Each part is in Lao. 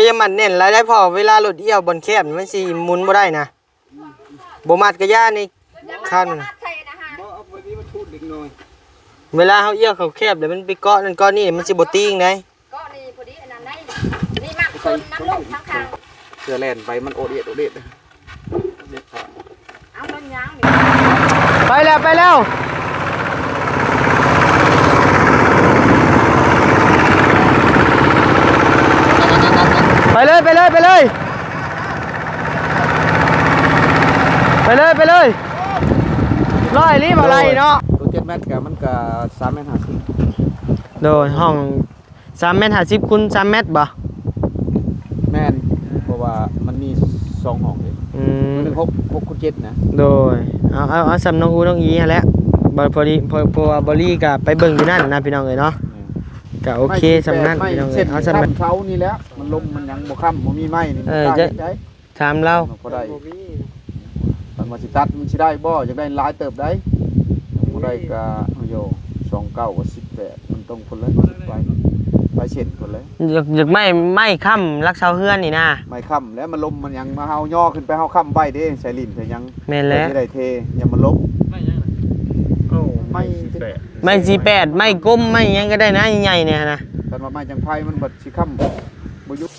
ຢ່າມັດແໜ້ນຫຼາຍໄດ້ ເພາະເວລາລົດລ້ຽວບ່ອນແຄບມັນຊິໝູນບໍ່ໄດ້ນະ. ບໍ່ມັດກະຢ່ານີ້ຄັນ. ບໍ່ ເອົາໄປນີ້ມາທູດເດັກນ້ອຍ. ເວລາເຮົາລ້ຽວເຂົ້າແຄບແລ້ວມັນໄປເກາະນັ້ນເກາະນີ້ ມັນຊິບໍ່ຕິ່ງໃດ. ເກາະນີ້ພໍດີອັນນັ້ນໄດ໋. ນີ້ມັກຊົນນຳລູກທາງຂ້າງ. ເສືອແລ່ນໄປມັນໂອດເອດໂອດເອດ. ເອົາຕົ້ນຍາງນີ້. ໄປແລ້ວ ໄປແລ້ວ. ໄປເລີຍ ໄປເລີຍ ໄປເລີຍ. ໄປເລີຍ ໄປເລີຍ. ຮ້ອຍລີບໍ່ໄລ່ເນາະ. ໂຕເຈັດແມັດກະມັນກະສາມແມັດຫ້າສິບ. ໂດຍ ຫ້ອງສາມແມັດຫ້າສິບຄູນສາມແມັດບໍ່? ແມ່ນ ເພາະວ່າມັນມີສອງຫ້ອງເດ້. ອືມ ໜຶ່ງຫົກ ຫົກຄູນເຈັດນະ. ໂດຍ ເອົາ ເອົາ ເອົາສ່ຳນ້ອງອູນ້ອງອີຫັ້ນແຫຼະ. ບໍ່ ພໍດີ ເພາະ ເພາະວ່າບໍ່ລີກະໄປເບິ່ງຢູ່ນັ້ນນະພີ່ນ້ອງເອີຍເນາະ. ແມ່ນ ກະໂອເຄສ່ຳນັ້ນພີ່ນ້ອງເອີຍ. ເອົາສ່ຳນັ້ນ. ເສົານີ້ແຫຼະ ມັນລົມມັນຫຍັງບໍ່ຄ້ຳ ບໍ່ມີໄມ້ນີ້ ເອີ ມັນກາເຮັດໄດ້. ຖາມລາວ ມັນບໍ່ໄດ້ ມັນບໍ່ມີ. ມັນວ່າຊິຕັດ ມັນຊິໄດ້ບໍ່? ຢາກໄດ້ຫຼາຍເຕີບໃດ໋. ບໍ່ໄດ້ກະ ໂອ້ໂຫ ສອງເກົ້າ ກະສິບແປດ ມັນຕ້ອງພຸ້ນແຫຼະ ສິບປາຍ ປາຍເຊັນພຸ້ນແຫຼະ. ຢາກ ຢາກໄມ້ ໄມ້ຄ້ຳຫຼັກເສົາເຮືອນນີ້ນາ. ໄມ້ຄ້ຳແລ້ວ ມັນລົມມັນຫຍັງມາ ເຮົາຍໍຂຶ້ນໄປ ເຮົາຄ້ຳໄວ້ເດ້ ໃສ່ລິ້ນໃສ່ຫຍັງ. ແມ່ນແລ້ວ ຊິໄດ້ເທ ຢ່າມັນລົມ. ໄມ້ຫຍັງນະ? ໂອ້ ໄມ້ ໄມ້ສີ່ແປດ ໄມ້ສີ່ແປດ ໄມ້ກົມ ໄມ້ຫຍັງກະໄດ້ນະ ໃຫຍ່ໆນີ້ນະ. ຄັນວ່າໄມ້ຈັງໄພມັນບັດຊິຄ້ຳບໍ່ຢູ່.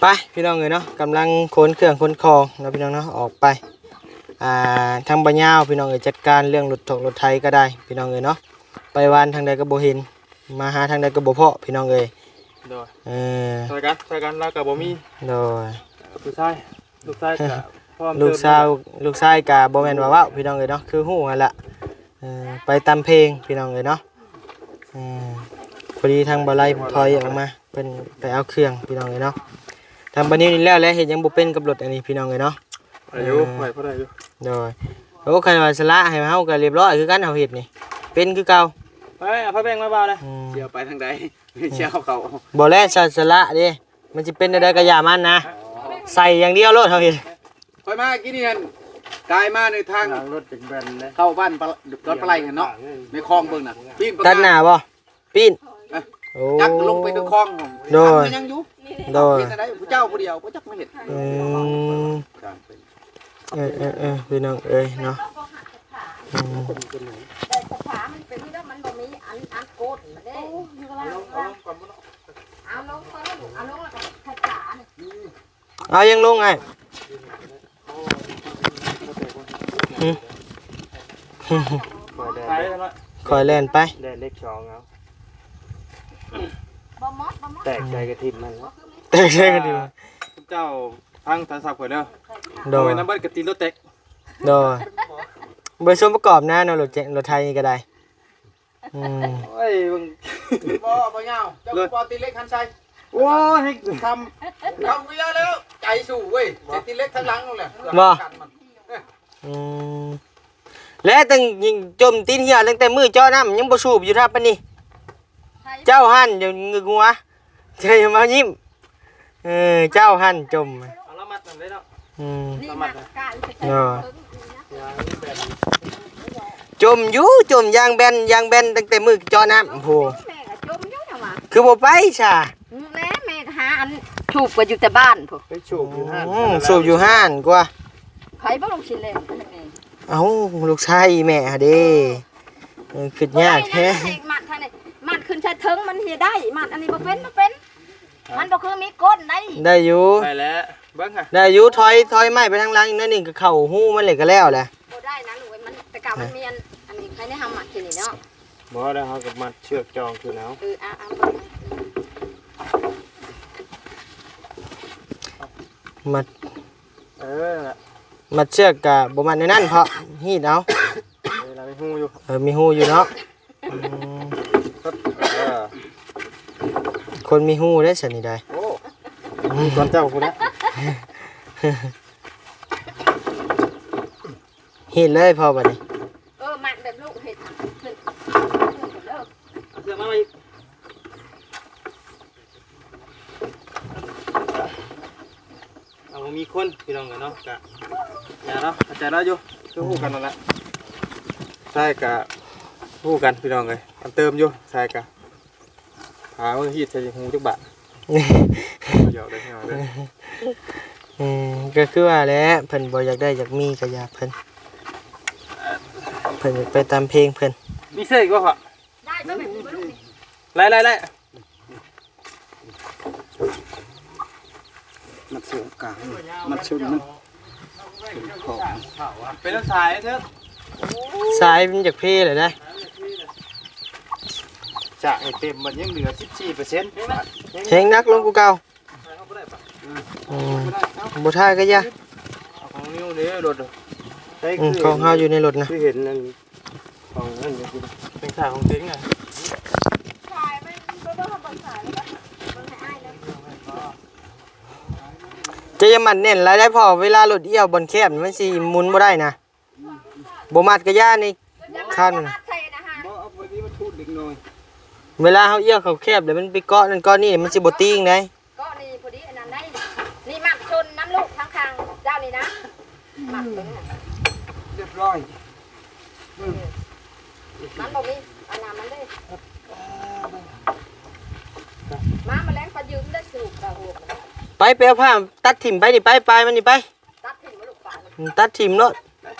ໄປພີ່ນ້ອງເອີຍເນາະ ກຳລັງຂົນເຄື່ອງຂົນຂອງເນາະພີ່ນ້ອງເນາະ ອອກໄປ. ອ່າ ທາງບ່າວຍາວພີ່ນ້ອງເອີຍ ຈັດການເລື່ອງລົດຖອກລົດໄຖກະໄດ້ພີ່ນ້ອງເອີຍເນາະ. ໄປວານທາງໃດກະບໍ່ເຫັນ ມາຫາທາງໃດກະບໍ່ພໍ້ພີ່ນ້ອງເອີຍ. ໂດຍ ເອີ ຊ່ອຍກັນ ຊ່ອຍກັນ ລາວກະບໍ່ມີ. ໂດຍ ຜູ້ຊາຍ ລູກຊາຍກະພ້ອມ ລູກຊາວ ລູກຊາຍກະບໍ່ແມ່ນວ່າເວົ້າພີ່ນ້ອງເອີຍເນາະ ຄືຮູ້ຫັ້ນລະ. ເອີ ໄປຕາມເພງພີ່ນ້ອງເອີຍເນາະ. ເອີ ພໍດີທາງບ່າວໄລຖອຍອອກມາ ເພິ່ນໄປເອົາເຄື່ອງພີ່ນ້ອງເອີຍເນາະ. ທາງບ່າວນິວນີ້ແລ້ວແຫຼະ ເຮັດຫຍັງບໍ່ເປັນກັບລົດອັນນີ້ພີ່ນ້ອງເອີຍເນາະ. ໄດ້ຢູ່ ເອີ ໄດ້ພໍໄດ້ຢູ່. ໂດຍ ໂອ້ ຄັນວ່າສະຫຼະໃຫ້ເຮົາກະລຽບຮ້ອຍຄືກັນ ເຮົາເຮັດນີ້ເປັນຄືເກົ່າ. ໄປເອົາຜ້າແບ່ງມາບ່າວເດີ. ອືມ ຊິເອົາໄປທາງໃດ? ຊິເອົາເຂົ້າ ບໍ່ແລະ ສະ ສະຫຼະເດ້ ມັນຊິເປັນແນວໃດກະຢ່າມັນນະ ໃສ່ຢ່າງດຽວໂລດເຮົາເຮັດ. ຂ້ອຍມາກີ້ນີ້ຫັ້ນ ກາຍມາໃນທາງ ລາງລົດຈັກແບນເດ້ ເຂົ້າບ້ານປະ ດອນປະໄລຫັ້ນເນາະ ໃນຄອງເບິ່ງນະ ປີ້ນປະກາ ຕັດໜ້າບໍ່? ປີ້ນ ເອີ ໂອ້ ຈັກລົງໄປໃນຄອງ. ໂດຍ ຍັງຢູ່ ໂດຍ ເຮັດແນວໃດ ຜູ້ເຈົ້າຜູ້ດຽວບໍ່ຈັກມາເຮັດ. ອືມ ເອີ ເອີ ເອີ ພີ່ນ້ອງເອີຍເນາະ. ອືມ ແຕ່ສະພາມັນເປັນນີ້ແລ້ວ ມັນບໍ່ມີອັນ ອັນໂກດເດ້. ເອົາລົງ ເອົາລົງກ່ອນ ເອົາລົງແລ້ວກະໃສ່ຝານີ້. ເອົາຍັງລົງອ້າຍ. ຫື ຂ້ອຍແລ່ນໄປ ຂ້ອຍແລ່ນໄປ ແລ່ນເລກສອງເອົາ. ບໍ່ໝົດ ບໍ່ໝົດ ແຕກໃສ່ກະຖິ້ມມັນແລ້ວ ແຕກໃສ່ກະຖິ້ມ. ເຈົ້າຟັງໂທລະສັບຂ້ອຍເດີ. ໂດຍ ໂອ້ຍ ນຳເບິດກະຕີນລົດແຕກ. ໂດຍ ເບິ່ງສ່ວນປະກອບນະເນາະ ລົດແຈ ລົດໄຖນີ້ກະໄດ້. ອືມ ໂອ້ຍ ເບິ່ງ ບໍ່ ບໍ່ຍາວ ເຈົ້າບໍ່ຕິດເຫຼັກຫັ້ນໃສ່. ໂອ້ຍ ຄຳ ຄຳກະເຍາະແລ້ວ ໃຈສູ້ເວີຍ ຕິດເຫຼັກທາງຫຼັງຫັ້ນແຫຼະ. ບໍ່ ອືມ ແລະຕັ້ງຍິງຈົມຕີນເຫື່ອຕັ້ງແຕ່ມື້ເຈາະນ້ຳຍັງບໍ່ສູບຢູ່ທັບປານນີ້. ເຈົ້າຫັ້ນຢ່າງຶກຫົວ ເຈົ້າຢ່າມາຍິ້ມ. ເອີ ເຈົ້າຫັ້ນຈົມ ເອົາລະມັດນັ້ນເດ້ເນາະ. ອືມ ນີ້ມັກກະອີກ ເອີ ຈົມຢູ່ ຈົມຢາງແບນ ຢາງແບນຕັ້ງແຕ່ມື້ເຈາະນ້ຳພຸ້ນ. ແມ່ກະຈົມຢູ່ຫຍັງຫວາ ຄືບໍ່ໄປຊະ. ອືມ ແລ້ວແມ່ກະຫາອັນສູບກະຢູ່ແຕ່ບ້ານພຸ້ນ ໄປສູບຢູ່ຮ້ານ. ອືມ ສູບຢູ່ຮ້ານກວ່າ. ໃຜບໍ່ລົງຊິແລ່ນ ເອົ້າ ລູກຊາຍອີ່ແມ່ຫັ້ນເດ້. ເອີ ຄິດຍາກແທ້. ມັດຫັ້ນນີ້ ມັດຂຶ້ນໃສ່ເທິງມັນຊິໄດ້ ມັດອັນນີ້ບໍ່ເປັນ ບໍ່ເປັນ. ມັນບໍ່ຄືມີກົ້ນໄດ໋. ໄດ້ຢູ່ ໄດ້ແລ້ວ ເບິ່ງຫະ ໄດ້ຢູ່. ຖອຍ ຖອຍໄມ້ໄປທາງຫຼັງອີກໜ້ອຍໜຶ່ງກະເຂົ້າຮູມັນເລີຍກະແລ້ວແຫຼະ. ບໍ່ໄດ້ນະລູກເອີຍ ມັນ ແຕ່ກະມັນມີອັນ ອັນນີ້ ໃຜໄດ້ເຮົາມັດທີ່ນີ້ເນາະ. ບໍ່ໄດ້ ເຮົາກະມັດເຊືອກຈອງຄືນເອົາ. ເອີ ເອົາ ເອົາ ມັດ ເອີ ມັດເຊືອກກະບໍ່ມັດແນວນັ້ນ ເພາະຮີດເອົາ. ເອີ ມີຮູຢູ່ ເອີ ມີຮູຢູ່ເນາະ. ອືມ ເອີ ຄົນມີຮູເດ້ຊັ້ນນີ້ໄດ໋. ໂອ້ ມີກ່ອນເຈົ້າພຸ້ນນະ. ຮີດເລີຍພໍ່ບາດນີ້. ເອີ ມັດແບບລູກເຮັດ ຂຶ້ນ ຂຶ້ນເດີ. ເອົາເຊືອກມາໃໝ່ອີກ. ເອົາ ບໍ່ມີຄົນພີ່ນ້ອງເອີຍເນາະ ກະ ເນາະ ເຂົ້າໃຈລາວຢູ່ ຄືຮູ້ກັນນັ້ນແຫຼະ. ຊາຍກະຮູ້ກັນພີ່ນ້ອງເອີຍ ອັນເຕີມຢູ່ ຊາຍກະຫາມື້ຮີດໃສ່ຫູຈັກບາດ. ຫຍອກເດີ ຫຍອກເດີ. ອືມ ກໍຄືວ່າແຫຼະ ເພິ່ນບໍ່ຢາກໄດ້ຢາກມີກໍຢ່າເພິ່ນ ເພິ່ນຢາກໄປຕາມເພງເພິ່ນ. ມີເສື້ອອີກບໍ່ພໍ່? ໄລ່ໄລ່ໄລ່ ມັດເສື້ອກາງ ມັດຊຸນມັນ ເປັນຂອງ ເປັນສາຍເທີ ສາຍມັນຢາກເພແລ້ວນະ. ຈະໃຫ້ເຕັມ ມັນຍັງເຫຼືອສິບສີ່ເປີເຊັນ ແຮງໜັກລົງກວ່າເກົ່າ. ອືມ ບໍ່ຖ່າຍກໍຢ່າ ເອົາຂອງນິວເດ້ລົດ ອືມ ຂອງເຮົາຢູ່ໃນລົດນະ ຄືເຫັນນັ້ນ ຂອງນັ້ນຢູ່ ເປັນຂາຂອງເຕັງນະ. ເຈົ້າຢ່າມັດແໜ້ນຫຼາຍໄດ້ ເພາະເວລາລົດອ້ຽວບ່ອນແຄບ ມັນຊິໝູນບໍ່ໄດ້ນະ. ບໍ່ມັດກະຢ່ານີ້ ຄັນ ບໍ່ ເອົາໄປນີ້ມາທູດເດັກນ້ອຍ ເວລາເຮົາອ້ຽວເຂົ້າແຄບແລ້ວມັນໄປເກາະນັ້ນເກາະນີ້ ມັນຊິບໍ່ຕີງໃດ. ເກາະນີ້ພໍດີອັນນັ້ນໄດ໋ ນີ້ມັດຊົນນຳລູກທາງຂ້າງເຈົ້ານີ້ນະ ມັດຕົງນັ້ນ ຮຽບຮ້ອຍ. ອືມ ມັນບໍ່ມີອັນນັ້ນມັນເດ້ ມາ ມາແລງໄປຢືມໄດ້ສູບກະໂຫດ. ໄປ ໄປເອົາຜ້າຕັດຖິ້ມໄປນີ້ ໄປ ປາຍມັນນີ້ໄປ. ຕັດຖິ້ມບໍ່ລູກປານ ຕັດຖິ້ມໂລດ ຕັ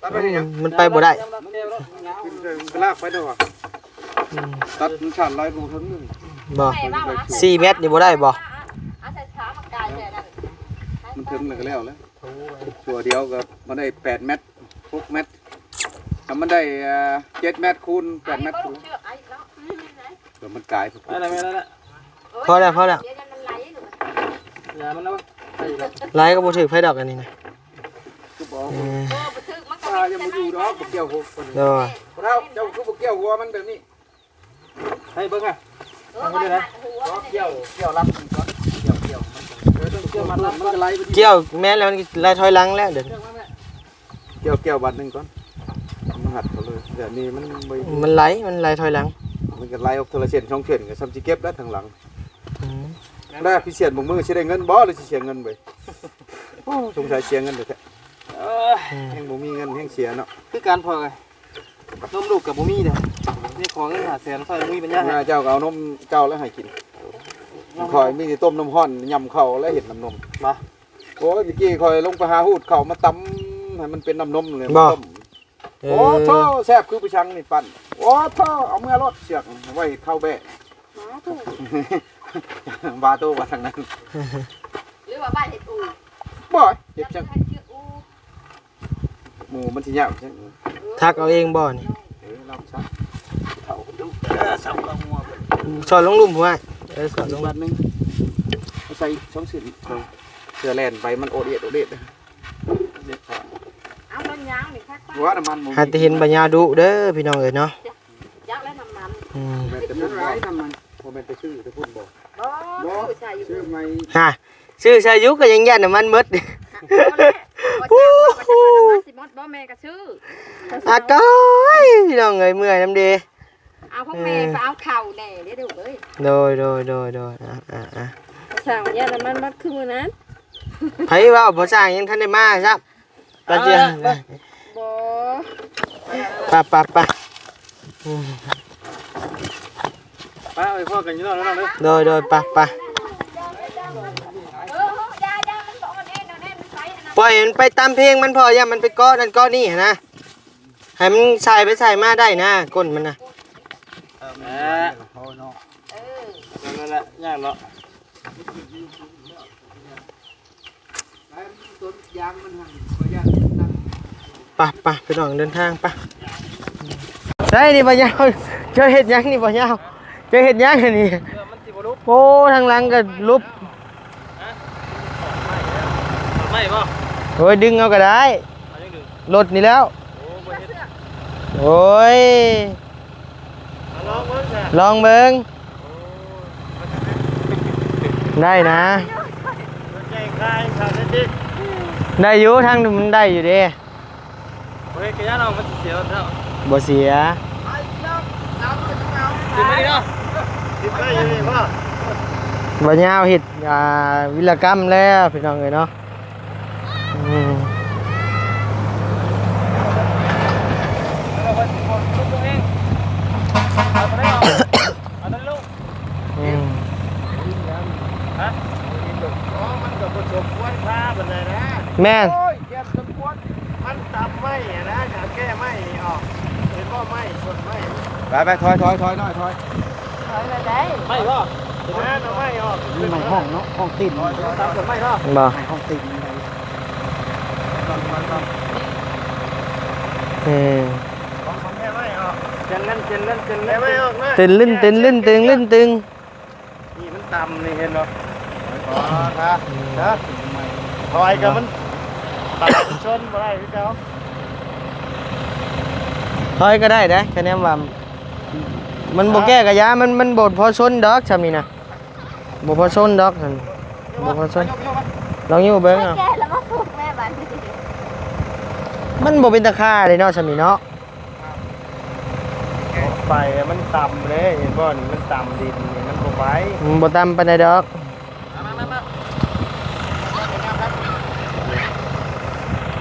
ດໄປຫຍັງ? ມັນໄປບໍ່ໄດ້ ມັນລາກໄປເດີວ່າ ອືມ ຕັດມັນຂາດຫຼາຍກວ່າເທິງໜຶ່ງ ບໍ່ ແມ່ເວົ້າຫວາ ສີ່ແມັດນີ້ບໍ່ໄດ້ບໍ່? ເອົາໃສ່ຂາມາກາຍແຕ່ນັ້ນ ມັນເຖິງແລ້ວກໍແລ້ວແຫຼະ ຊົ່ວດຽວກໍມັນໄດ້ແປດແມັດ ຫົກແມັດ ຖ້າມັນໄດ້ ເອີ ເຈັດແມັດຄູນແປດແມັດ ເອີ ມັນກາຍ ໄດ້ແລ້ວ ໄດ້ແລ້ວ ພໍແລ້ວ ພໍແລ້ວ ດຽວມັນໄຫຼ ຢ່າມັນເອົາໄປອີກແລ້ວ ໄຫຼກໍບໍ່ຖືກໃຜດອກອັນນີ້ນະ ຄືບໍ່ເອົາ ເອີ ບໍ່ຖືກມັນກໍ ປາຍັງບໍ່ຢູ່ດອກ ບໍ່ກ່ຽວຫົວ ໂດຍ ເຖົ້າ ເຈົ້າຄືບໍ່ກ່ຽວຫົວມັນແບບນີ້ ໃຫ້ເບິ່ງຫະ ເອີ ໄວ້ມັດຫົວມັນ ກ່ຽວ ກ່ຽວລຳມັນກ່ອນ ກ່ຽວ ກ່ຽວມັນ ເອີ ຕ້ອງກ່ຽວມັດລຳມັນກໍໄຫຼ ກ່ຽວແມ່ນແລ້ວ ມັນໄຫຼຖອຍຫຼັງແລ້ວ ດຽວ ກ່ຽວ ກ່ຽວບາດໜຶ່ງກ່ອນ ມັນຫັດເຂົາເລີຍ ແບບນີ້ມັນບໍ່ ມັນໄຫຼ ມັນໄຫຼຖອຍຫຼັງ ມັນກໍໄຫຼອອກເທື່ອລະເສັ້ນສອງເສັ້ນ ກໍສ່ຳຊິເກັບໄດ້ທາງຫຼັງ ອືມ ແລ້ວພິເສດບາງມື້ຊິໄດ້ເງິນບໍ່ ຫຼືຊິເສຍເງິນເວີຍ ໂອ້ ສົງໄສເສຍເງິນແທ້ໆ ເອີຍ ອືມ ແຮງບໍ່ມີເງິນແຮງເສຍເນາະ ຄືກັນພໍ່ເອີຍ ນົມລູກກໍບໍ່ມີເດ້ ນີ້ຂໍເງິນຫ້າແສນ ຂ້ອຍບໍ່ມີປັນຍາໃຫ້ ເຈົ້າກໍເອົານົມເຈົ້າແລ້ວໃຫ້ກິນ ຂ້ອຍມີແຕ່ຕົ້ມນ້ຳຮ້ອນ ຫຍ້ຳເຂົ້າ ແລະເຮັດນ້ຳນົມ ມາ ໂອ້ຍ ເມື່ອກີ້ຂ້ອຍລົງໄປຫາຮູດເຂົ້າມາຕຳໃຫ້ມັນເປັນນ້ຳນົມເລີຍ ບໍ່ ມາຕົ້ມ ເອີ ໂອ້ໂທ້ ແຊບຄືປາຊັງນີ້ປັ່ນ ໂອ້ໂທ້ ເອົາເມືອໂລດ ເຊືອກໄວ້ເຮັດເຂົ້າແບ້ ບາໂຕ ບາໂຕວ່າທາງນັ້ນ ຫຼືວ່າບ້ານເຮັດອູ່ ບໍ່ ເຮັດຈັ່ງ ເຮັດເຊືອກອູ່ ໝູ່ມັນຊິຍາກຈັ່ງ ເອີ ຖັກເອົາເອງບໍ່ນີ້ ເອີ ລອງຊັກ ເຂົ້າດູ ເອີ ຊັກເຂົ້າຫົວ ສອດລົງລຸ່ມຫົວ ເອີ ສອດລົງ ບາດໜຶ່ງ ເອົາໃສ່ສອງເສັ້ນ ເອີ ເພື່ອແລ່ນໄປມັນໂອດເອດໂອດເອດ ເອົາເບິ່ງຍາວນີ້ຄັກ ວ່ານ້ຳມັນບໍ່ມີ ຫາແຕ່ເຫັນບາຍາວດຸເດີພີ່ນ້ອງເອີຍເນາະ ຈັກແລ້ວນ້ຳມັນ ອືມ ແມ່ນແຕ່ພຸ້ນບໍ່ ນ້ຳມັນ ບໍ່ແມ່ນໄປຊື້ແຕ່ພຸ້ນບໍ່ ບໍ່ ບໍ່ ຊື້ໃສ່ຢູ່ ຊື້ໃໝ່ ຮະ ຊື້ໃສ່ຢູ່ກໍຍັງຢ້ານນ້ຳມັນໝົດ ບໍ່ແຫຼະ ບໍ່ ວ່າຈັກວ່ານ້ຳມັນຊິໝົດບໍ່ ແມ່ກໍຊື້ ອາກ້ອຍ ພີ່ນ້ອງເອີຍ ເມື່ອຍນຳເດ ເອົາຂອງແມ່ ເອີ ໄປເອົາເຂົ້າແດ່ເດ້ລູກເອີຍ ໂດຍ ໂດຍ ໂດຍ ໂດຍ ອ່າ ອ່າ ອ່າ ຊ່າງ ຢ້ານນ້ຳມັນໝົດຄືມື້ນັ້ນ ໃຜເວົ້າ ບໍ່ຊ່າງຍັງທັນໄດ້ມາຊ້ຳ ປະເດ ເອີ ບໍ່ ປະ ປະ ປະ ອືມ ໄປ ໄປພໍ້ກັນຢູ່ນອກເດີ ໂດຍ ໂດຍ ປະ ປະ ເອີ ຢ່າ ຢ່າ ມັນບໍ່ອ່ອນແອ ອ່ອນແອ ມັນໄປອັນນັ້ນ ປ່ອຍມັນໄປຕາມເພງມັນ ເພາະຢ້ານມັນໄປເກາະນັ້ນເກາະນີ້ຫັ້ນນະ ໃຫ້ມັນສາຍໄປສາຍມາໄດ້ນະ ກົ້ນມັນນະ ເອີ ເອີ ນັ້ນແຫຼະ ຍາກເນາະ. ໄປ ໄປ ພີ່ນ້ອງ ເດີນທາງໄປ. ໃສນີ້ ບ່າວຍາວ ເຈົ້າເຮັດຫຍັງນີ້ ບ່າວຍາວ? ເຈົ້າເຮັດຫຍັງອັນນີ້? ໂອ້ ທາງຫຼັງກໍຫຼຸບ. ໂອ້ຍ ດຶງເອົາກໍໄດ້ ລົດນີ້ແລ້ວ. ໂອ້ຍ ລອງເບິ່ງ ລອງເບິ່ງ ໄດ້ນະ ໄດ້ຢູ່ ທາງນີ້ມັນໄດ້ຢູ່ເດ້. ບໍ່ເຮັດກະຢ່າດອກ ມັນຊິເສຍແລ້ວ. ບໍ່ເສຍ. ຂຶ້ນມານີ້ເນາະ ຂຶ້ນມາຢູ່ນີ້ບໍ່? ບ່າວຍາວເຮັດ ອ່າ ວິລະກຳແລ້ວ ພີ່ນ້ອງເອີຍເນາະ. ອືມ ຮະ? ອໍ ມັນກໍບໍ່ສົມຄວນພາປານໃດນະ. ແມ່ນ. ໂອ້ຍ ແກ່ນສົມຄວນ. ມັນຕຳໄມ້ຫັ້ນນະ ກະແກ້ໄມ້ນີ້ອອກ. ເຫັນບໍ່ ໄມ້ ຕົ້ນໄມ້. ໄປໆ ຖອຍ ຖອຍ ຖອຍ ຖອຍ ຖອຍ. ຖອຍແລ້ວໃດ໋. ໄມ້ບໍ່? ຫາໜໍ່ໄມ້ອອກ. ມີໄມ້ຫ້ອງເນາະ ຫ້ອງຕີນ. ຕຳຕົ້ນໄມ້ເນາະ. ບໍ່. ໄມ້ຫ້ອງຕີນ. ເອີ ເຕັນເລ່ນ ເຕັນເລ່ນ ເຕັນເລ່ນ ເຕັນເລ່ນ ເຕັນເລ່ນ ເຕັນ ນີ້ມັນຕ່ຳນີ້ ເຫັນບໍ່? ອໍ ຖ້າ ຖ້າ ອືມ ຖອຍກໍມັນ ປະຊາຊົນບໍ່ໄດ້ຄືເກົ່າ. ຖອຍກໍໄດ້ເດ້ ຄະແນນວ່າ ມັນບໍ່ແກ້ກະຢ່າ ມັນ ມັນບໍ່ພໍຊົນດອກ ຊ່ຳນີ້ນະ. ບໍ່ພໍຊົນດອກຫັ້ນ ບໍ່ພໍຊົນ. ລອງຢູ່ເບິ່ງເອົາ. ແກ່ແລ້ວມາຜູກແມ່ບາດນີ້. ມັນບໍ່ເປັນຕາຄາເດ້ເນາະ ຊ່ຳນີ້ເນາະ. ໄປມັນຕ່ຳເດ້ ເຫັນບໍ່ ນີ້ມັນຕ່ຳດິນ ມັນບໍ່ໄປ. ອືມ ບໍ່ຕ່ຳປານໃດດອກ. ມາ ມາ ມາ ມາ.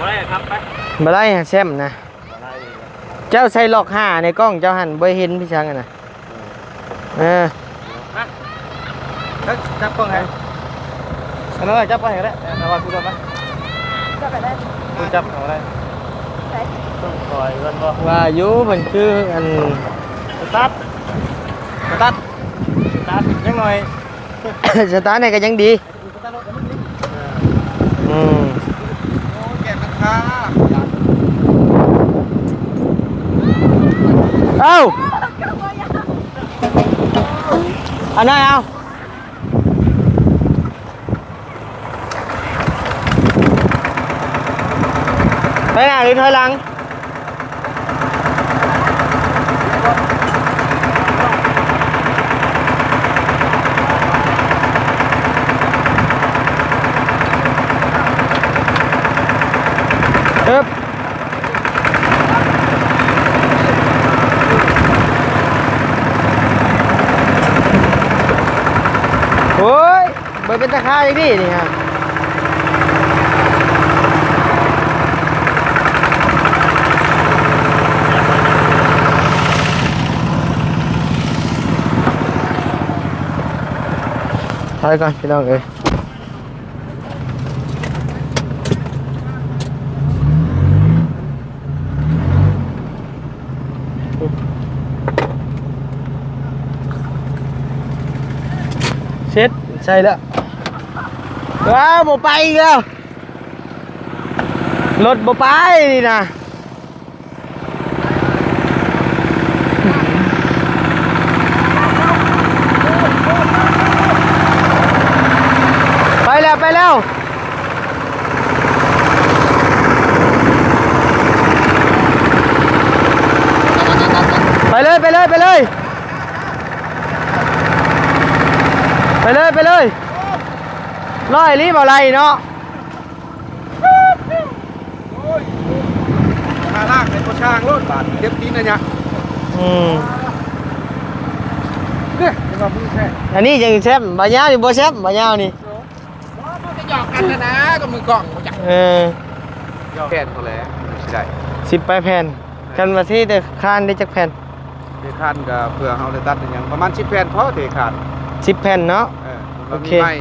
ບໍ່ໄດ້ຄັບໄປ. ບໍ່ໄດ້ ແຊມນະ. ເຈົ້າໃສ່ລັອກຫ້າໃນກ້ອງເຈົ້າຫັ້ນ ບໍ່ເຫັນພີ່ຊ້າງຫັ້ນນະ. ເອີ ມາ ຈັບກ້ອງໃຫ້ ອັນນັ້ນຈັບກ້ອງໃຫ້ກໍໄດ້ ແຕ່ວ່າຄືລົດນະ ຈັບກໍໄດ້ ຄຸນຈັບເອົາໄດ້. ຕ້ອງຖອຍກ່ອນບໍ່? ວ່າຢູ່ ເພິ່ນຄືອັນ ສະຕາດ ສະຕາດ ສະຕາດ ຍັງໜ້ອຍ ສະຕາດໃຫ້ກໍຍັງດີ. ອືມ ໂອ້ຍ ແກ່ນມັນຄາ ເອົ້າ ອັນນັ້ນເອົາ ໄປໜ້າຫຼືຖອຍຫຼັງ? ເອີບ ໂອ້ຍ ບໍ່ເປັນຕາຄາອີກນີ້ ນີ້ຮະ. ຖອຍກ່ອນ ພີ່ນ້ອງເອີຍ. ເສັດ ໃສ່ແລ້ວ. ວ້າວ ບໍ່ໄປອີກແລ້ວ ລົດບໍ່ໄປນີ້ນະ. ໄປແລ້ວ ໄປແລ້ວ ໄປເລີຍ ໄປເລີຍ ໄປເລີຍ ໄປເລີຍ ໄປເລີຍ. ລອຍອີ່ຫຼີບໍ່ໄລ່ເນາະ. ໂອ້ຍ ຫາລາກໃຫ້ພໍ່ຊ່າງໂລດບາດ ເຈັບຕີນນະຍະ. ອືມ ເດ້ ເຫັນວ່າມືແທ້ ອັນນີ້ຍັງແຊມ ບາຍາວນີ້ບໍ່ແຊມ ບາຍາວນີ້. ບໍ່ ມັນກໍຫຍອກກັນນະນະ ກັບມືກ້ອງບໍ່ຈັກ. ເອີ ຫຍອກແຜ່ນພຸ້ນແຫຼະ ຊິໄດ້ ສິບປາຍແຜ່ນ. ຄັນວ່າເທແຕ່ຄານໄດ້ຈັກແຜ່ນ? ເທຄານກໍເພື່ອເຮົາໄດ້ຕັດອີຫຍັງ ປະມານສິບແຜ່ນພໍເທຄານ. ສິບແຜ່ນເນາະ. ເອີ ໂອເຄ ມີໄມ້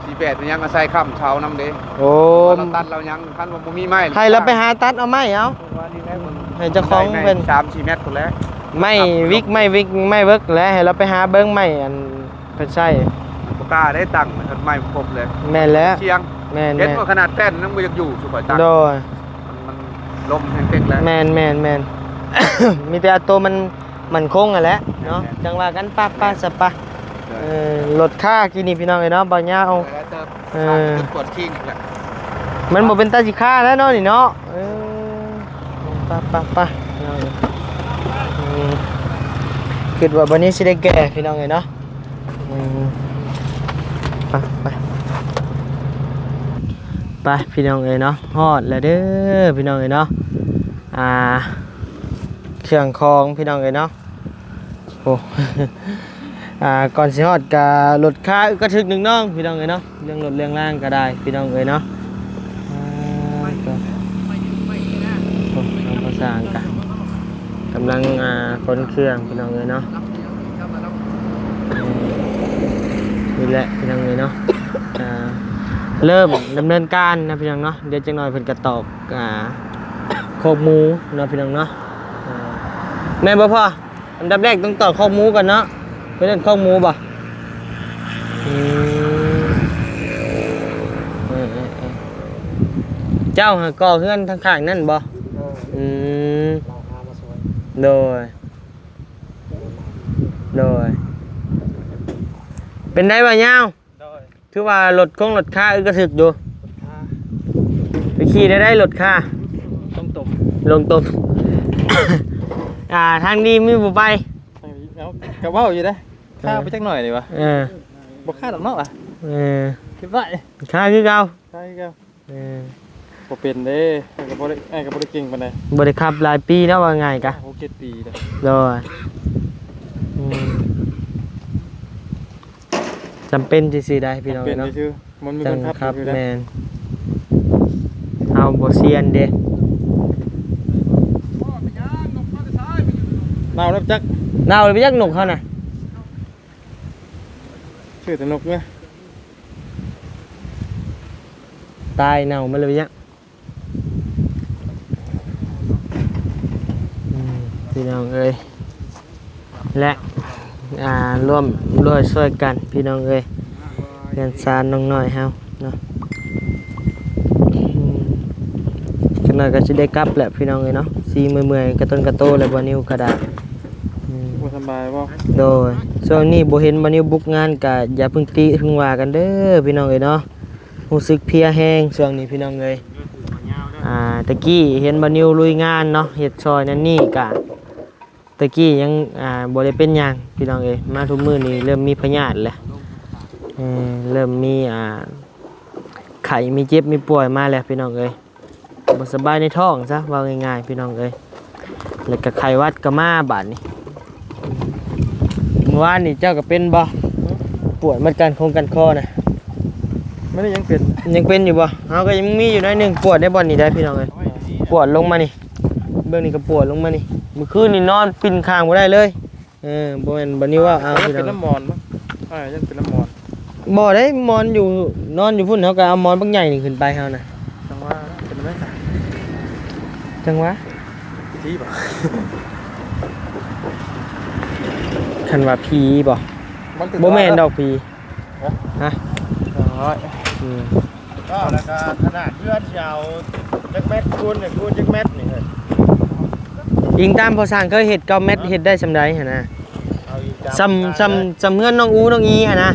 ສີ່ແປດອີຫຍັງ ອາໄສຄ້ຳເສົານຳເດ້. ໂອ້ ເຮົາຕັດລາວຍັງ ຄັນວ່າບໍ່ມີໄມ້ ໃຫ້ລາວໄປຫາຕັດເອົາໄມ້ເອົາ ໃຫ້ເຈົ້າຂອງເພິ່ນ ໄດ້ໄມ້ສາມສີ່ແມັດພຸ້ນແຫຼະ. ໄມ້ວິກ ໄມ້ວິກ ໄມ້ເວີກແຫຼະ ໃຫ້ລາວໄປຫາເບິ່ງໄມ້ອັນ ເພິ່ນໃຊ້ ບໍ່ກ້າໄດ້ຕັ້ງ ຄັນໄມ້ບໍ່ຄົບເລີຍ. ແມ່ນແລ້ວ ສ່ຽງ. ແມ່ນໆ ເຫັນວ່າຂະໜາດແປ້ນຍັງບໍ່ຢາກຢູ່ ຊຸຂ້ອຍຕັ້ງ. ໂດຍ ມັນ ມັນລົມແຮງເຕັກແລ້ວ. ແມ່ນໆໆ ມີແຕ່ໂຕມັນໝັ້ນຄົງຫັ້ນແຫຼະເນາະ. ແມ່ນໆ ຈັ່ງວ່າກັນ ປະ ປະ ສະປະ. ໂດຍ ເອີ ລົດຄາກີ້ນີ້ ພີ່ນ້ອງເອີຍເນາະ ເບົາຍາວ. ເອີ ປວດຄີງແຫຼະ ມັນບໍ່ເປັນຕາຊິຄາແລ້ວເນາະນີ້ເນາະ. ເອີ ປະ ປະ ປະ ພີ່ນ້ອງເອີຍ. ອືມ ຄິດວ່າບັດນີ້ຊິໄດ້ແກ່ ພີ່ນ້ອງເອີຍເນາະ. ອືມ ໄປ ໄປ ໄປ ພີ່ນ້ອງເອີຍເນາະ ຮອດແລ້ວເດີ ພີ່ນ້ອງເອີຍເນາະ. ອ່າ ເຄື່ອງຂອງ ພີ່ນ້ອງເອີຍເນາະ. ໂອ້ ອ່າ ກ່ອນຊິຮອດກະລົດຄາອຶກກະທຶກໜຶ່ງນ້ອງ ພີ່ນ້ອງເອີຍເນາະ. ເລື່ອງລົດເລື່ອງລາງກໍໄດ້ ພີ່ນ້ອງເອີຍເນາະ. ອ່າ ໂອ້ ທາງພໍ່ຊ່າງກະກຳລັງ ອ່າ ຂົນເຄື່ອງ ພີ່ນ້ອງເອີຍເນາະ. ອືມ ມີ ແຫຼະພີ່ນ້ອງເອີຍເນາະ ອ່າ ເລີ່ມດຳເນີນການນະພີ່ນ້ອງເນາະ. ດຽວຈັກໜ່ອຍເພິ່ນກະຕອກ ອ່າ ຄອກໝູເນາະພີ່ນ້ອງເນາະ. ອ່າ ແມ່ນບໍ່ພໍ່? ອັນດັບແລກຕ້ອງຕອກຄອກໝູກ່ອນເນາະ. ເພິ່ນເອີ້ນຄອກໝູບໍ່? ອືມ ເອີໆ ເຈົ້າຫາກໍ່ເຮືອນທາງຂ້າງນັ້ນບໍ່? ເອີ ອືມ ໂດຍ ໂດຍ. ເປັນໄດວ່າຍາວ? ໂດຍ. ຄືວ່າລົດຄົງລົດຄາອຶກກະທຶກຢູ່. ລົດຄາ ໄປຂີ່ໄດ້ໄດ໋ລົດຄາ. ລົງຕົມ ລົງຕົມ. ອ່າ ທາງດີມີບໍ່ໄປ? ເອົາ ກະເວົ້າຢູ່ເດ້. ຄາໄປຈັກໜ້ອຍນີ້ຫວາ? ເອີ ບໍ່ຄາດອກເນາະຫວາ? ເອີ ເກັບໄວ້ ຄາຄືເກົ່າ ຄາຄືເກົ່າ. ເອີ ບໍ່ເປັນເດ້ ອ້າຍກະບໍ່ໄດ້ ອ້າຍກະບໍ່ໄດ້ເກັ່ງປານໃດ. ບໍ່ໄດ້ຂັບຫຼາຍປີເນາະ ວ່າງ່າຍກະ ຫົກເຈັດປີແລ້ວ. ໂດຍ ອືມ ຈຳເປັນຊື່ໆ ໄດ໋ພີ່ນ້ອງເນາະ ມັນມີຄົນຂັບຢູ່. ແມ່ນ ເຮົາບໍ່ຊຽນເດ້. ເນົ່າແລ້ວຈັກ ເນົ່າແລ້ວຈັກນົກເຮົານະ. ຊື່ແຕ່ນົກເນາະ ຕາຍເນົ່າໝົດແລ້ວຍັງ. ອືມ ພີ່ນ້ອງເອີຍ ແລະ ອ່າ ຮ່ວມດ້ວຍຊ່ວຍກັນພີ່ນ້ອງເອີຍ ເຮືອນຊານນ້ອງນ້ອຍເຮົາເນາະ. ອືມ ຈັກໜ້ອຍກະຊິໄດ້ກັບແຫຼະພີ່ນ້ອງເອີຍເນາະ ຊິເມື່ອຍໆ ກະຕົນກະໂຕແລ້ວ ບ່າວນິວກະດາຍ. ອືມ ບໍ່ສະບາຍບໍ່? ໂດຍ ຊ່ວງນີ້ບໍ່ເຫັນບ່າວນິວບຸກງານ ກະຢ່າເພິ່ງຕິເພິ່ງວ່າກັນເດີພີ່ນ້ອງເອີຍເນາະ. ຮູ້ສຶກເພຍແຮງຊ່ວງນີ້ພີ່ນ້ອງເອີຍ. ອ່າ ຕະກີ້ເຫັນບ່າວນິວລຸຍງານເນາະ ເຮັດຊ່ອຍນັ້ນນີ້ກະ ຕະກີ້ຍັງ ອ່າ ບໍ່ໄດ້ເປັນຫຍັງພີ່ນ້ອງເອີຍ. ມາທຸກມື້ນີ້ເລີ່ມມີພະຍາດແລ້ວ ເອີ ເລີ່ມມີ ອ່າ ໄຂ້ ມີເຈັບ ມີປ່ວຍມາແລ້ວພີ່ນ້ອງເອີຍ. ບໍ່ສະບາຍໃນທ້ອງຊະ ເວົ້າງ່າຍໆ ພີ່ນ້ອງເອີຍ. ແລ້ວກະໄຂ້ຫວັດກະມາບາດນີ້. ມື້ວານນີ້ເຈົ້າກະເປັນບໍ່? ປວດມັດກັນຄົງກັນຄໍນະ. ມັນຍັງເປັນ ຍັງເປັນຢູ່ບໍ່? ເຮົາກະຍັງມີຢູ່ໜ້ອຍໜຶ່ງ ປວດໃນບ່ອນນີ້ໄດ໋ພີ່ນ້ອງເອີຍ. ປວດລົງມານີ້ ເບື້ອງນີ້ກະປວດລົງມານີ້. ມື້ຄືນນີ້ນອນປິ່ນຂ້າງບໍ່ໄດ້ເລີຍ. ເອີ ບໍ່ແມ່ນບ່າວນິວເວົ້າ ເອົາ ຢ້ານເປັນນ້ຳມອນບໍ່? ເອີ ຢ້ານເປັນນ້ຳມອນ. ບໍ່ໄດ້ ໝອນຢູ່ ນອນຢູ່ພຸ້ນ ເຮົາກະເອົາໝອນບັກໃຫຍ່ນີ້ຂຶ້ນໄປເຮົານະ. ຈັ່ງວ່າເປັນໄດ້ ຈັ່ງວ່າຜີບໍ່? ຄັນວ່າຜີບໍ່? ບໍ່ແມ່ນດອກຜີ. ຮະ? ຮະ? ສອງຮ້ອຍ. ອືມ ກໍແລ້ວກະຂະໜາດເຮືອນຊິເອົາຈັກແມັດ ຄູນຈັກແມັດນີ້. ອີງຕາມພໍ່ຊ່າງເຄີຍເຮັດ ເກົ້າແມັດ ເຮັດໄດ້ສ່ຳໃດຫັ້ນນະ? ສ່ຳ ສ່ຳ ສ່ຳເຮືອນນ້ອງອູນ້ອງອີຫັ້ນນະ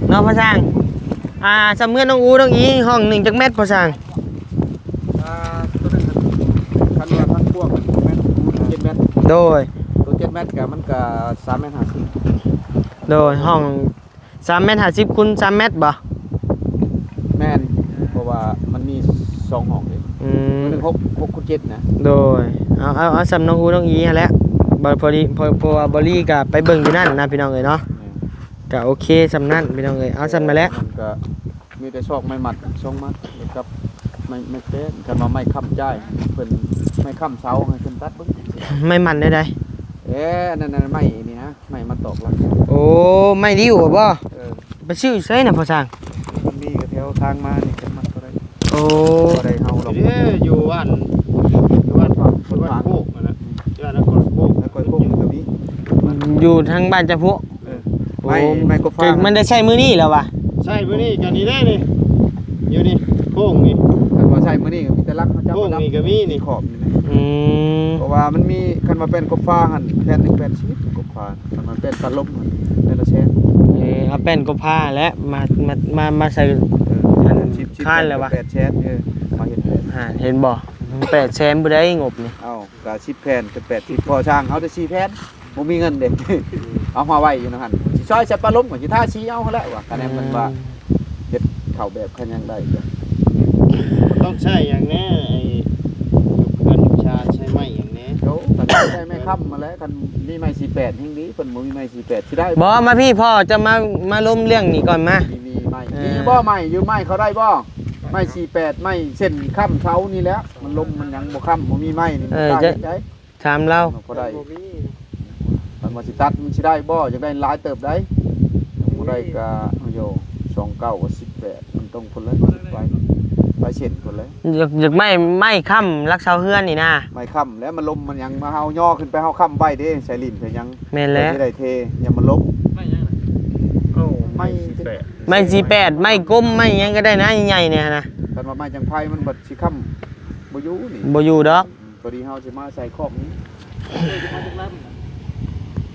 ເນາະພໍ່ຊ່າງ. ອ່າ ສ່ຳເຮືອນນ້ອງອູນ້ອງອີ ຫ້ອງໜຶ່ງຈັກແມັດພໍ່ຊ່າງ? ອ່າ ໂຕນັ້ນ ຄັນວ່າທັງພວກແມັດ ເຈັດແມັດ. ໂດຍ ໂຕເຈັດແມັດກະ ມັນກະສາມແມັດຫ້າສິບ. ໂດຍ ຫ້ອງ ສາມແມັດຫ້າສິບຄູນສາມແມັດບໍ່? ແມ່ນ ເພາະວ່າມັນມີສອງຫ້ອງເດ້. ອືມ ໜຶ່ງຫົກ ຫົກຄູນເຈັດນະ. ໂດຍ ເອົາ ເອົາ ເອົາສ່ຳນ້ອງອູນ້ອງອີຫັ້ນແຫຼະ. ບໍ່ ພໍດີ ເພາະ ເພາະວ່າບ່າວລີກະໄປເບິ່ງຢູ່ນັ້ນນະພີ່ນ້ອງເອີຍເນາະ. ແມ່ນ ກະໂອເຄສ່ຳນັ້ນພີ່ນ້ອງເອີຍ. ເອົາສ່ຳນັ້ນແຫຼະ. ມັນກະມີແຕ່ຊອກໄມ້ມັດ ສອງມັດ ແລ້ວກັບໄມ້ ໄມ້ແປ້ນ. ຄັນວ່າໄມ້ຄ້ຳຈ່າຍ ເພິ່ນ ໄມ້ຄ້ຳເສົາ ໃຫ້ເພິ່ນຕັດເບິ່ງ. ໄມ້ມັດແນວໃດ? ເອີ ອັນນັ້ນນະ ໄມ້ນີ້ນະ. ໄມ້ມາຕອກຫຼັງ. ໂອ້ ໄມ້ດິ້ວບໍ? ເອີ ໄປຊື້ໃສນະພໍ່ຊ່າງ? ມັນມີກະແຖວທາງມານີ້ ເກັບມັນກໍໄດ້. ໂອ້ ບໍ່ໄດ້ເຮົາດອກ. ເດ້ ຢູ່ບ້ານ ຢູ່ບ້ານ ຢູ່ບ້ານໂຄກຫັ້ນນະ. ຢູ່ບ້ານນະຄອນໂຄກ ນະຄອນໂຄກມັນກໍມີ. ຢູ່ທາງບ້ານເຈົ້າພຸ້ນ. ເອີ ໂອ້ ໄມ້ ໄມ້ກໍຟ້າ ມັນໄດ້ໃຊ້ມື້ນີ້ແລ້ວຫວາ? ໃຊ້ມື້ນີ້ກະນີ້ເດ້ນີ້ ຢູ່ນີ້ໂຄ້ງນີ້. ຄັນວ່າໃຊ້ມື້ນີ້ກະມີແຕ່ຫຼັກເຂົາເຈົ້າ ໂຄ້ງນີ້ກະມີນີ້ ຂອບນີ້ນະ. ອືມ ເພາະວ່າມັນມີ ຄັນວ່າແປ້ນກົບຟ້າຫັ້ນ ແຜ່ນໜຶ່ງແປດສິບ ກົບຟ້າ. ຄັນວ່າແປ້ນຕັດລົມຫັ້ນແຜ່ນລະແສນ. ເອີ ເອົາແປ້ນກົບຟ້າແຫຼະ ມາ ມາ ມາ ມາໃສ່ ເອີ ອັນ ແປດສິບ ຄານແລ້ວຫວາ? ແປດແສນ. ເອີ ມາເຮັດແປດ ຫາ ເຫັນບໍ່? ແປດແສນພຸ້ນໃດງົບນີ້. ເອົ້າ ກະສິບແຜ່ນ ເປັນແປດສິບ ພໍຊ່າງເຮົາໄດ້ສີ່ແຜ່ນ ບໍ່ມີເງິນເດ້. ເອົາມາໄວ້ຢູ່ນຳຫັ້ນ ຊິຊອຍໃສ່ປາລົມ ຊິທາສີເອົາຫັ້ນແຫຼະວ່າ. ຄະແນນເພິ່ນວ່າ ອືມ ເຮັດເຂົ້າແບບຂະຫຍັງໄດ້. ຕ້ອງໃຊ້ຫຍັງແນ່ ໄອ້ ເຮືອນລູກຊານໃຊ້ໄມ້ຫຍັງແນ່? ໂອ້ ກະໃຊ້ໄມ້ຄ້ຳຫັ້ນແຫຼະ. ຄັນມີໄມ້ສີ່ແປດແຮ່ງດີ ເພິ່ນບໍ່ມີໄມ້ສີ່ແປດຊິໄດ້ບໍ່? ມາພີ້ພໍ່ ເຈົ້າມາ ມາລົມເລື່ອງນີ້ກ່ອນມາ. ມີ ມີໄມ້ ເອີ ມີບໍ່ໄມ້? ຢືມໄມ້ເຂົາໄດ້ບໍ່? ໄມ້ສີ່ແປດ ໄມ້ເສັ້ນຄ້ຳເສົານີ້ແຫຼະ. ມັນລົມມັນຫຍັງບໍ່ຄ້ຳ ບໍ່ມີໄມ້ນີ້ ເອີ ບໍ່ກ້າເຮັດໄດ. ຖາມລາວ ມັນບໍ່ໄດ້ ບໍ່ມີ. ມັນວ່າຊິຕັດ ມັນຊິໄດ້ບໍ່? ຢາກໄດ້ຫຼາຍເຕີບໃດ. ຍັງບໍ່ ໄປກະໂຍສອງເກົ້າກັບສິບແປດ ມັນຕ້ອງພຸ້ນແຫຼະ ໄປ ໄປເສັ້ນພຸ້ນແຫຼະ. ຢາກ ຢາກໄມ້ ໄມ້ຄ້ຳຫຼັກເສົາເຮືອນນີ້ນະ. ໄມ້ຄ້ຳແລ້ວ ມັນລົມມັນຫຍັງມາ ເຮົາຍໍຂຶ້ນໄປ ເຮົາຄ້ຳໄວ້ເດ້ ໃສ່ຫຼິ້ນໃສ່ຫຍັງ. ແມ່ນແຫຼະ ຊິໄດ້ເທ ຢ່າມັນລົມ. ໄມ້ຫຍັງນະ? ໂອ້ ໄມ້ ໄມ້ສີ່ແປດ ໄມ້ສີ່ແປດ ໄມ້ກົມ ໄມ້ຫຍັງກໍໄດ້ນະ ໃຫຍ່ໆນີ້ນະ. ຄັນວ່າໄມ້ຈັງໄພ ມັນບັດຊິຄ້ຳບໍ່ຢູ່ນີ້ ບໍ່ຢູ່ດອກ. ພໍດີເຮົາຊິມາໃສ່ຄອກນີ້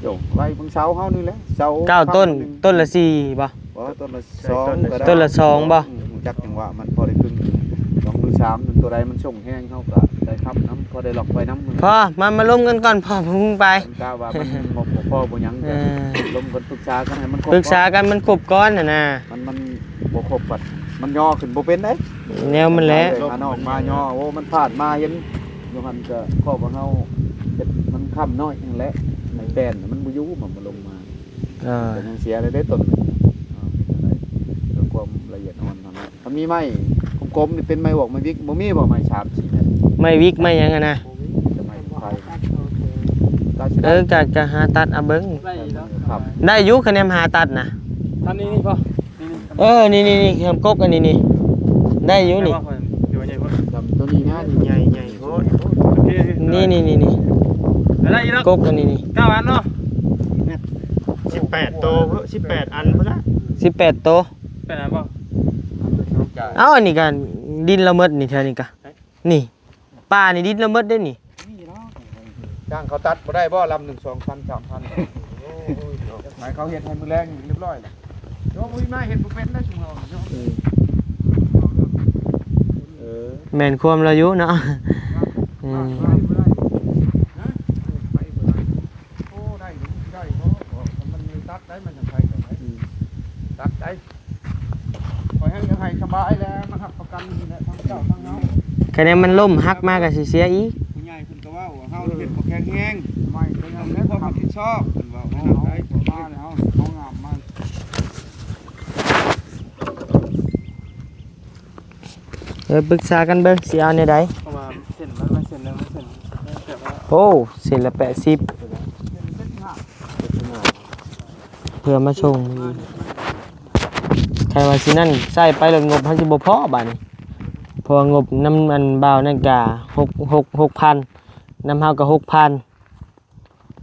ໂຍກໄວ້ເບິ່ງເສົາເຮົານີ້ແຫຼະ ເສົາ ເກົ້າຕົ້ນ ຕົ້ນລະສີ່ບໍ່? ບໍ່ ຕົ້ນລະສອງກໍໄດ້ ຕົ້ນລະສອງບໍ່? ອືມ ຮູ້ຈັກຈັງຫວະມັນ ພໍໄດ້ຄຶ່ງສອງຫຼືສາມ ຕົວໃດມັນສົ່ງແຮງ ເຮົາກໍໄດ້ຄ້ຳນຳ ພໍໄດ້ລັອກໄວ້ນຳ. ພໍ ມາ ມາລົມກັນກ່ອນ ພໍ ເພິ່ງໄປ ກະວ່າມັນບໍ່ພໍບໍ່ຫຍັງ ເອີ ລົມກັນ ປຶກສາກັນໃຫ້ມັນຄົບ ປຶກສາກັນມັນຄົບກ່ອນຫັ້ນນະ. ມັນ ມັນບໍ່ຄົບບັດ ມັນຍໍຂຶ້ນບໍ່ເປັນເດ້ ແນວມັນແຫຼະ ຫານອກມາຍໍ. ໂອ້ ມັນພາດມາເຫັນຢູ່ຫັ້ນ ກໍເພາະວ່າເຮົາເຮັດມັນຄ້ຳນ້ອຍຫັ້ນແຫຼະ ໃນແປ້ນມັນບໍ່ຢູ່ ມັນບໍ່ລົງມາ. ເອີ ກໍຍັງເສຍໄດ້ເດ້ ຕົ້ນໜຶ່ງ ເອີ ເຮັດໄດ້ ເພື່ອຄວາມລະອຽດອ່ອນເທົ່ານັ້ນ. ມັນມີໄມ້ກົມໆນີ້ ເປັນໄມ້ອວກໄມ້ວິກ ບໍ່ມີບໍ່ ໄມ້ສາມສີ່ແມັດ? ໄມ້ວິກໄມ້ຫຍັງຫັ້ນນະ? ບໍ່ມີ ມີແຕ່ໄມ້ໄຜ່ ເອີ ກະ ກະຫາຕັດເອົາເບິ່ງ ໄດ້ຢູ່ ຄັນແນມຫາຕັດນະ. ອັນນີ້ນີ້ພໍ ນີ້ໆ ເອີ ນີ້ໆໆ ແຄມກົກອັນນີ້ນີ້ ໄດ້ຢູ່ນີ້ ຕົວນີ້ນະ ນີ້ໃຫຍ່ ໃຫຍ່ໂພດ ໂອເຄ ນີ້ໆໆໆ ໄດ້ຢູ່ແລ້ວ ກົກອັນນີ້ນີ້ ເກົ້າອັນເນາະ ສິບແປດໂຕ ສິບແປດອັນພຸ້ນລະ ສິບແປດໂຕ ແປດອັນບໍ່? ເອົ້າ ອັນນີ້ກະດິນລາວໝົດນີ້ ແຖວນີ້ກະ ນີ້ ປ່ານີ້ດິນລາວໝົດເດ້ນີ້. ຈ້າງເຂົາຕັດບໍ່ໄດ້ບໍ່ ລຳໜຶ່ງສອງພັນສາມພັນ? ໂອ້ຍ ໃຫ້ເຂົາເຮັດໃຫ້ມື້ແລງນີ້ຮຽບຮ້ອຍແລ້ວ. ໂຍມ ບໍ່ມີມາເຮັດບໍ່ເປັນໄດ້ຊຸມເຮົານີ້. ເອີ ເອີ ແມ່ນຄວາມລາວຢູ່ເນາະ. ອືມ ໂອ້ ໄດ້ຢູ່ ໄດ້ບໍ່? ມັນຕັດໄດ້ ມັນຈັ່ງໄປໄດ້ ອືມ ຕັດໄດ້. ຂ້ອຍແຮ່ງຢາກໃຫ້ສະບາຍແຫຼະ ມາຮັບປະກັນນີ້ແຫຼະ ທັງເຈົ້າທັງເຮົາ. ຄະແນນມັນລົ້ມຫັກມາກໍຊິເສຍອີກ. ຜູ້ໃຫຍ່ເພິ່ນກໍເວົ້າວ່າເຮົາເຮັດບໍ່ແຂງແຮງ ໄມ້ກໍຍັງ ແລະ ຄວາມຮັບຜິດຊອບ ເພິ່ນເວົ້າແນວນັ້ນໄດ໋. ມາແລ້ວເຮົາງາມມາ ເອີ ປຶກສາກັນເບິ່ງ ຊິເອົາແນວໃດ ເພາະວ່າເສັ້ນມັນ ມັນເສັ້ນໜຶ່ງ ມັນເສັ້ນ ໂອ້ ເສັ້ນລະແປດສິບ ເສັ້ນເຈັດສິບຫ້າ ເພື່ອມາສົ່ງ ຄັນວ່າຊິນັ້ນໃຊ້ໄປແລ້ວ ງົບເຮົາຊິບໍ່ພໍບາດນີ້ ເພາະວ່າງົບນຳອັນບ່າວນັ້ນກະຫົກ ຫົກ ຫົກພັນ ນຳເຮົາກະຫົກພັນ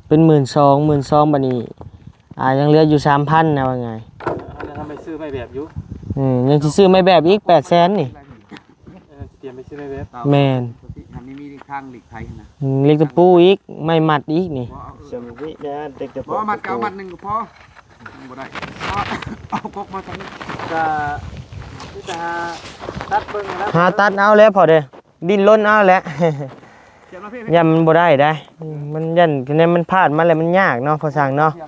ເປັນໝື່ນສອງ ໝື່ນສອງ ບາດນີ້ ອ່າ ຍັງເຫຼືອຢູ່ສາມພັນນະ ວ່າງ່າຍ. ເຮົາໄປຊື້ໄມ້ແບບຢູ່ ອືມ ຍັງຊິຊື້ໄມ້ແບບອີກແປດແສນນີ້. ເອີ ຊິຕຽມໄປຊື້ໄມ້ແບບ ແມ່ນ ມັນມີທາງຫຼີກໄພຫັ້ນນະ ອືມ ເຫຼັກຕະປູອີກ ໄມ້ມັດອີກນີ້ ບໍ່ ເອີ ເຫຼັກຕະປູ ບໍ່ມັດກໍເອົາມັດໜຶ່ງກໍພໍ ບໍ່ໄດ້ ເອົາ ເອົາກົກມາທາງນີ້ ກໍມີແຕ່ຫາຕັດເບິ່ງນະ ຫາຕັດເອົາແຫຼະພໍ່ເດີ ດິ້ນລົນເອົາແຫຼະ ຢ້ານມັນບໍ່ໄດ້ໄດ໋ ອືມ ມັນຢ້ານ ຄັນມັນພາດມາແລ້ວມັນຍາກເນາະ ພໍ່ຊ່າງເນາະ. ໂອ້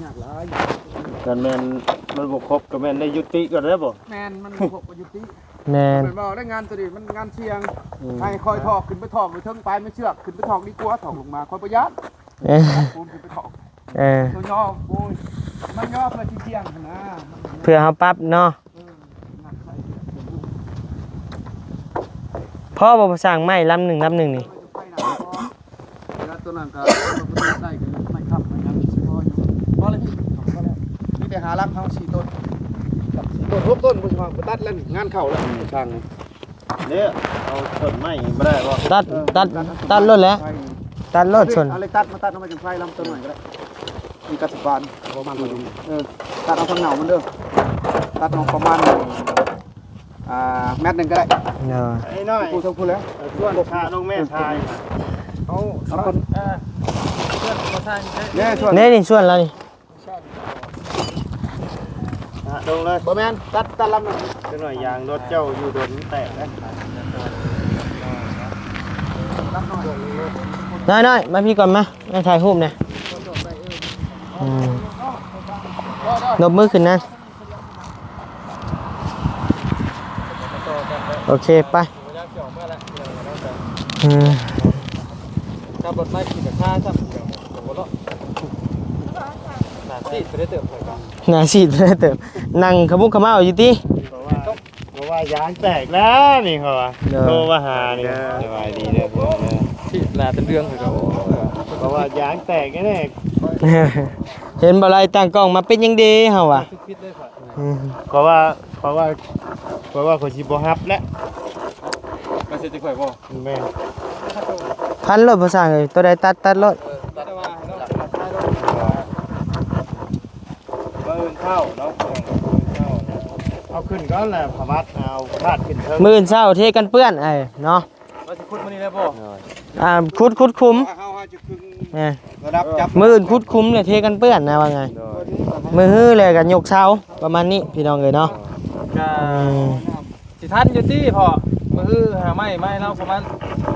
ຍາກຫຼາຍ ຄັນແມ່ນມັນບໍ່ຄົບກໍແມ່ນໄດ້ຍຸຕິກ່ອນແລ້ວບໍ່? ແມ່ນ ມັນບໍ່ຄົບກໍຍຸຕິ ແມ່ນ ແມ່ນບໍ່? ໄດ້ງານຕົວນີ້ມັນງານສ່ຽງ ອືມ ໃຫ້ຂ້ອຍຖອກຂຶ້ນໄປຖອກຢູ່ເທິງ ປາຍໄມ້ເຊືອກຂຶ້ນໄປຖອກດີກວ່າ ຖອກລົງມາ ຂ້ອຍບໍ່ຢ້ານ ເອີ ປູນຂຶ້ນໄປຖອກ ເອີ ຕົວຍໍ ໂອ້ຍ ມັນຍໍເພື່ອຊິສ່ຽງຫັ້ນນະ ເພື່ອເຮົາປັບເນາະ. ພໍບໍ່ ສ້າງໄມ້ລຳໜຶ່ງ ລຳໜຶ່ງນີ້ ແລ້ວຕົວນັ້ນກໍໄດ້ ກໍໄມ້ຄ້ຳໄມ້ຫຍັງຊິພໍຢູ່ ພໍແລ້ວພີ່ ພໍແລ້ວ ມີແຕ່ຫາຫຼັກເຮົາສີ່ຕົ້ນ ສີ່ຕົ້ນ ຫົກຕົ້ນ ບໍ່ຊິວ່າໄປຕັດແລ້ວ ງານເຂົ້າແລ້ວ ຊ່າງນີ້ ເດ້ ເອົາຕົ້ນໄມ້ບໍ່ໄດ້ບໍ່? ຕັດ ຕັດ ຕັດໂລດແຫຼະ ຕັດໂລດ ເອົາເຫຼັກ ເອົາເຫຼັກຕັດມາຕັດເອົາໄມ້ຈັນໄພລຳຕົ້ນໜ້ອຍກໍໄດ້ ມີກະສະປານປະມານ ເອີ ຕັດເອົາທາງເໜົາມັນເດີ ຕັດເອົາປະມານ ອ່າ ແມັດໜຶ່ງກໍໄດ້ ເອີ ໄອ້ນ້ອຍ ຜູ້ເທົ່າຜູ້ແລ້ວ ເອີ ຊວນພາລົງແມ່ຖ່າຍ ເອົາ ເອົາຄົນ ເອີ ເພື່ອນກໍສ້າງ ເດ້ ຊວນ ເດ້ ນີ້ຊວນລາວນີ້ ອ່ະ ລົງເລີຍ ບໍ່ແມ່ນ ຕັດ ຕັດລຳໜຶ່ງ ຈັກໜ້ອຍຢາງລົດເຈົ້າຢູ່ດົນແຕກເດ້ ນ້ອຍໆ ມາພີ້ກ່ອນມາ ມາຖ່າຍຮູບແດ່ ອືມ ຍົກມືຂຶ້ນນະ ໂອເຄ ໄປ ອືມ ຂັບລົດມາຂີ່ແຕ່ຄ່າຊ້ຳ ເດີ ຫົວເລາະ ໜ້າຊີດໄປໄດ້ເຕີບ ໜ້າຊີດໄປໄດ້ເຕີບ ນັ່ງຂະມຸກຂະເມົ້າຢູ່ຕິ ເພາະວ່າ ເພາະວ່າຢາງແຕກແລ້ວນີ້ ເຂົາວ່າ ໂທມາຫານີ້ ສະບາຍດີເດີ ຊີດໜ້າເຕັມເລື່ອງ ເຂົາກໍ ເພາະວ່າຢາງແຕກແນ່ໆ ຂ້ອຍ ເຫັນບໍ່ໄລ່ຕັ້ງກ້ອງມາເປັນຫຍັງເດເຮົາວ່າ ອືມ ເພາະວ່າ ເພາະວ່າ ເພາະວ່າຂ້ອຍຊິບໍ່ຮັບແຫຼະ ມາເຮັດຈັກຂ້ອຍບໍ່? ແມ່ນ ພັນໂລດ ພໍ່ຊ່າງເອີຍ ຕົວໃດຕັດ ຕັດໂລດ. ມື້ອື່ນເຊົ້າເນາະ ເອົາຂຶ້ນກ່ອນແຫຼະ ພະວັດ ເອົາພາດຂຶ້ນເທິງ ມື້ອື່ນເຊົ້າເທກັນເປື້ອນ ເອີ ເນາະ. ວ່າຊິຂຸດມື້ນີ້ແລ້ວບໍ່? ອ່າ ຂຸດ ຂຸດຂຸມ ເຮົາ ເຮົາຈະຄຶງ ແມ່ນ ລະດັບຈັບ ມື້ອື່ນຂຸດຂຸມແລ້ວເທກັນເປື້ອນນະ ວ່າໄງ ໂດຍ ມື້ຮືແລ້ວກໍຍົກເສົາ ປະມານນີ້ພີ່ນ້ອງເອີຍເນາະ. ກໍ ອືມ ຊິທັນຢູ່ຕິພໍ່ ມື້ຮືຫາໄມ້ມາໃຫ້ລາວປະມານ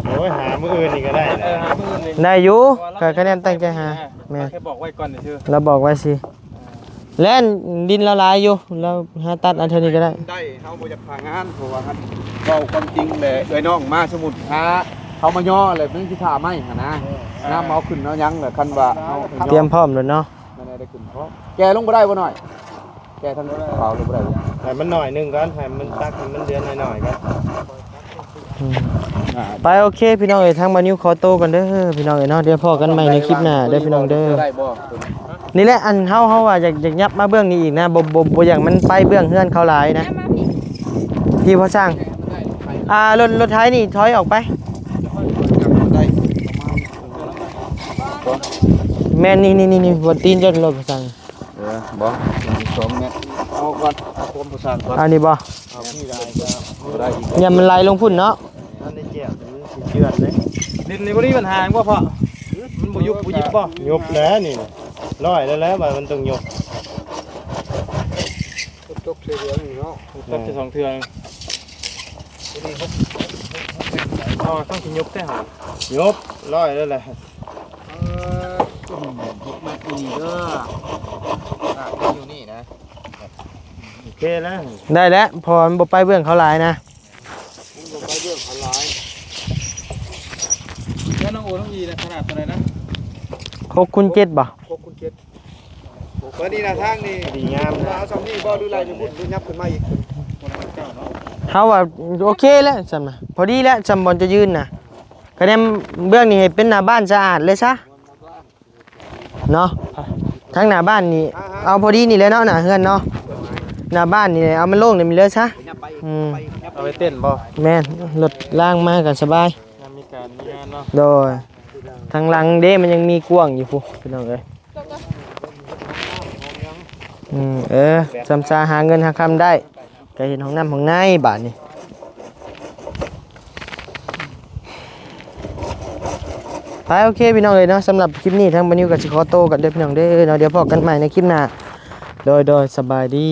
ໂອ້ຍ ຫາມື້ອື່ນນີ້ກໍໄດ້ ເອີ ຫາມື້ອື່ນນີ້ ໄດ້ຢູ່ ເພາະວ່າລາວ ກໍຄະແນນຕັ້ງໃຈຫາ ແມ່ນ ແຄ່ບອກໄວ້ກ່ອນຊື່ໆ ລາວບອກໄວ້ຊິ ແລ່ນ ດິນລະລາຍຢູ່ ລາວຫາຕັດເອົາເທື່ອນີ້ກໍໄດ້ ໄດ້ ເຮົາບໍ່ຢາກພາງານ ເພາະວ່າເຮົາເວົ້າຄວາມຈິງແຫຼະ ເອື້ອຍນ້ອງມາ ສົມມຸດຫາເຮົາມາຍໍແລ້ວມັນຊິຖ້າໄມ້ຫັ້ນນະ ເອີ ຍາມເຮົາຂຶ້ນເຮົາຫຍັງແຫຼະ ຄັນວ່າເຮົາ ຕຽມພ້ອມໂລດເນາະ ແມ່ນ ໄດ້ຂຶ້ນພ້ອມ ແກ່ລົງບໍ່ໄດ້ບໍ່ນ້ອຍ ແກ່ທາງເປົ່າລົງບໍ່ໄດ້ ໃຫ້ມັນໜ້ອຍໜຶ່ງກ່ອນ ໃຫ້ມັນຕັກໃຫ້ມັນເດືອນໜ້ອຍໆກ່ອນ. ອືມ ອ່າ ໄປ ໂອເຄ ພີ່ນ້ອງເອີຍ ທາງບ່າວນິວຂໍໂຕກ່ອນເດີພີ່ນ້ອງເອີຍເນາະ ດຽວພໍ້ກັນໃໝ່ໃນຄລິບໜ້າເດີພີ່ນ້ອງເດີ. ນີ້ແຫຼະ ອັນເຮົາ ເຮົາວ່າຢາກ ຢາກຫຍັບມາເບື້ອງນີ້ອີກນະ ບໍ່ ບໍ່ ບໍ່ຢາກມັນໄປເບື້ອງເຮືອນເຂົາຫຼາຍນະ. ພີ່ ພໍ່ຊ່າງ ອ່າ ລົດ ລົດໄຖນີ້ຖອຍອອກໄປ ແມ່ນ ນີ້ໆໆ ບ່ອນຕີນເຈົ້າ ລົດພໍ່ຊ່າງ. ເອີ ບໍ່ ມັນສອງແມັດ ເອົາກ່ອນ ເອົາຄວາມຜູ້ສ້າງກ່ອນ ອັນນີ້ບໍ່? ເອົານີ້ໄດ້ກໍບໍ່ໄດ້ອີກ ຢ່າມັນໄຫຼລົງພຸ້ນເນາະ ມັນໄດ້ແຈກ ມັນຊິເຈື່ອນເດ້. ດິນນີ້ບໍ່ມີບັນຫາຫຍັງບໍ່ພໍ່? ມັນບໍ່ຍຸບບໍ່ຢິບບໍ່? ຍຸບແລ້ວນີ້ ຮ້ອຍແລ້ວແຫຼະ ວ່າມັນຕ້ອງຍຸບ ຕົກເທື່ອດຽວນີ້ເນາະ ຕົກແຕ່ສອງເທື່ອ ພໍດີຫົກ ຫົກແມັດ ອໍ ຕ້ອງຊິຍຸບແທ້ຫວາ? ຍຸບ ຮ້ອຍແລ້ວແຫຼະ. ເອີ ຫົກແມັດຢູ່ນີ້ເດີ ຢູ່ນີ້ນະ ໂອເຄແລ້ວ ໄດ້ແລ້ວ ເພາະວ່າມັນບໍ່ໄປເບື້ອງເຂົາຫຼາຍນະ ມັນບໍ່ໄປເບື້ອງເຂົາຫຼາຍ. ແລ້ວນ້ອງໂອນ້ອງອີນະ ຂະໜາດເທົ່າໃດນະ? ຫົກຄູນເຈັດບໍ່? ຫົກຄູນເຈັດ ເບິດນີ້ນະ ທາງນີ້ດີງາມນະ ເອົາຊ່ຳນີ້ບໍ່ ຫຼືໄລ່ໄປພຸ້ນ ຫຼືຫຍັບຂຶ້ນມາອີກ? ເຮົາວ່າໂອເຄແລ້ວຊ່ຳນະ ພໍດີແລ້ວ ຊ່ຳບ່ອນຈະຢືນນະ. ກະແນມເບື້ອງນີ້ໃຫ້ເປັນໜ້າບ້ານສະອາດເລີຍຊະເນາະ ທາງໜ້າບ້ານນີ້ ເອົາພໍດີນີ້ແຫຼະເນາະ ໜ້າເຮືອນເນາະ ໜ້າບ້ານນີ້ເອົາມັນໂລ່ງນີ້ເລີຍຊະ. ອືມ ເອົາໄວ້ເຕັ້ນບໍ່? ແມ່ນ ລົດລາງມາກໍສະບາຍ ຍາມມີການມີງານເນາະ ໂດຍ ທາງຫຼັງເດ້ ມັນຍັງມີກວ້າງຢູ່ພຸ້ນ ພີ່ນ້ອງເອີຍ. ອືມ ເອີ ຊ່ຳຊາຫາເງິນຫາຄຳໄດ້ ກະເຮັດຫ້ອງນ້ຳຫ້ອງໃນບາດນີ້. ໄປ ໂອເຄ ພີ່ນ້ອງເອີຍເນາະ ສຳລັບຄລິບນີ້ທາງບ່າວນິວກໍຊິຂໍໂຕກ່ອນເດີພີ່ນ້ອງເດີເນາະ ດຽວພໍ້ກັນໃໝ່ໃນຄລິບໜ້າ ໂດຍ ໂດຍ ສະບາຍດີ.